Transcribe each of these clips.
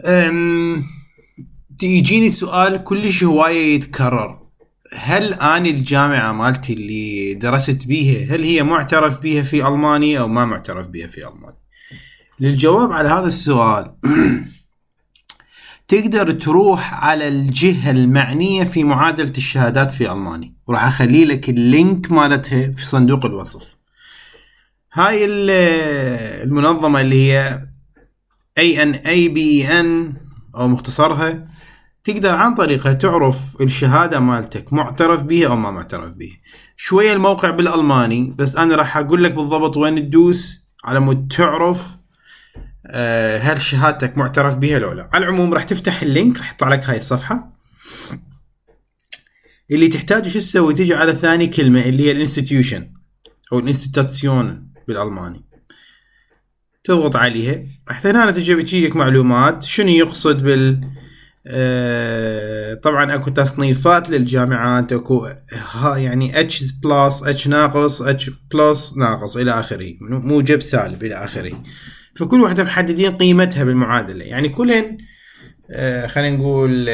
أم... تيجيني سؤال كلش هواية يتكرر. هل أنا الجامعة مالتي اللي درست بيها هل هي معترف بيها في ألمانيا أو ما معترف بيها في ألمانيا؟ للجواب على هذا السؤال تقدر تروح على الجهة المعنية في معادلة الشهادات في ألمانيا، وراح أخلي لك اللينك مالتها في صندوق الوصف. هاي المنظمة اللي هي ANABEN أو مختصرها، تقدر عن طريقها تعرف الشهادة مالتك معترف بها أو ما معترف بها. شوية الموقع بالألماني، بس أنا راح أقول لك بالضبط وين تدوس على مود تعرف هل شهادتك معترف بها لو لا. على العموم راح تفتح اللينك، راح يطلع لك هاي الصفحة. اللي تحتاج شو تسوي؟ تيجي على ثاني كلمة اللي هي الانستتيوشن أو الانستيتيوشن بالألماني، تضغط عليها. راح هنا تجيك معلومات شنو يقصد بال طبعا اكو تصنيفات للجامعات، اكو يعني H بلس، H ناقص، H بلس ناقص الى اخره، موجب سالب الى اخره. فكل واحدة محددين قيمتها بالمعادلة، يعني كلهن خلينا نقول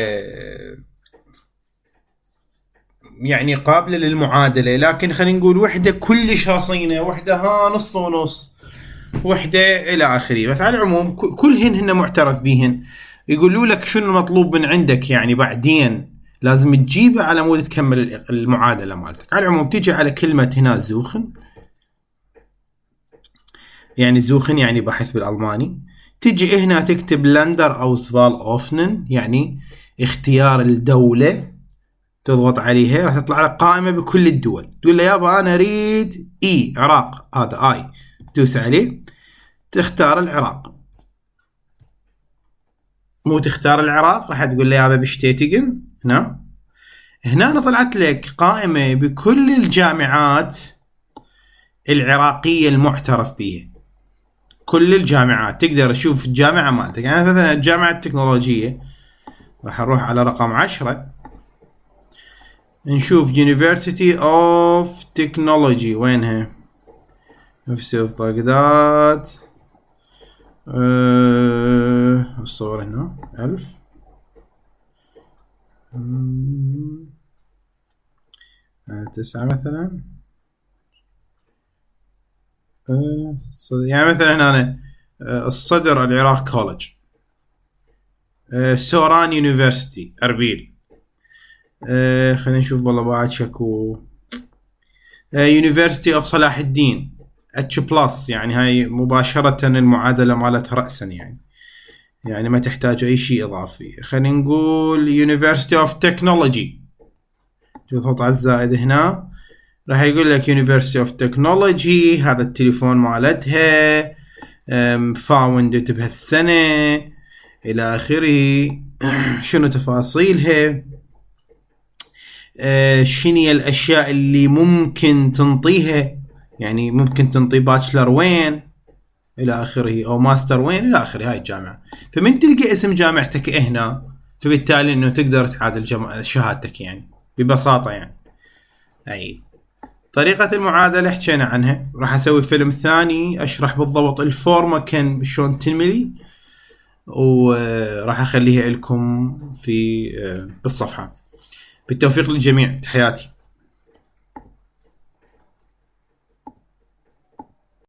يعني قابلة للمعادلة، لكن خلينا نقول وحدة كلش رصينة، وحدة نص ونص، وحدة إلى آخره. بس على العموم كلهن هن معترف بيهن. يقولوا لك شنو المطلوب من عندك، يعني بعدين لازم تجيبه على مود تكمل المعادلة مالتك. على العموم تيجي على كلمة هنا زوخن، يعني زوخن يعني بحث بالألماني. تجي هنا تكتب لندر أو سفال أوفنن، يعني اختيار الدولة. تضغط عليها راح تطلع لك قائمة بكل الدول. تقول له يابا أنا أريد عراق، هذا آي، تدوس عليه تختار العراق. مو تختار العراق، راح تقول له يابا بشتيتيجن. هنا طلعت لك قائمة بكل الجامعات العراقية المعترف بها. كل الجامعات تقدر تشوف الجامعة مالتك. يعني مثلا الجامعة التكنولوجية راح نروح على رقم 10، نشوف University of Technology وينها، نفسي في بغداد. الصور هنا 1000. تسعة مثلا. يعني مثلا هنا الصدر العراق كولج، سوران يونيفرسيتي أربيل. خلينا نشوف والله بعد شكو. يونيفرسيتي اوف صلاح الدين H بلس، يعني هاي مباشرة المعادلة مالتها رأسا، يعني ما تحتاج أي شيء إضافي. خلينا نقول University of Technology، تضغط على الزائد هنا راح يقول لك University of Technology، هذا التليفون مالتها، فاوندت بهالسنة إلى آخره. شنو تفاصيلها، شنو الأشياء اللي ممكن تنطيها، يعني ممكن تنطي باتشلر وين إلى آخره أو ماستر وين إلى آخره. هاي الجامعة، فمن تلقى اسم جامعتك هنا فبالتالي إنه تقدر تعادل شهادتك يعني ببساطة. يعني أي طريقة المعادلة حكينا عنها. راح أسوي فيلم ثاني أشرح بالضبط الفورمة كان شلون تنملي، وراح أخليها لكم في بالصفحة. بالتوفيق للجميع، تحياتي.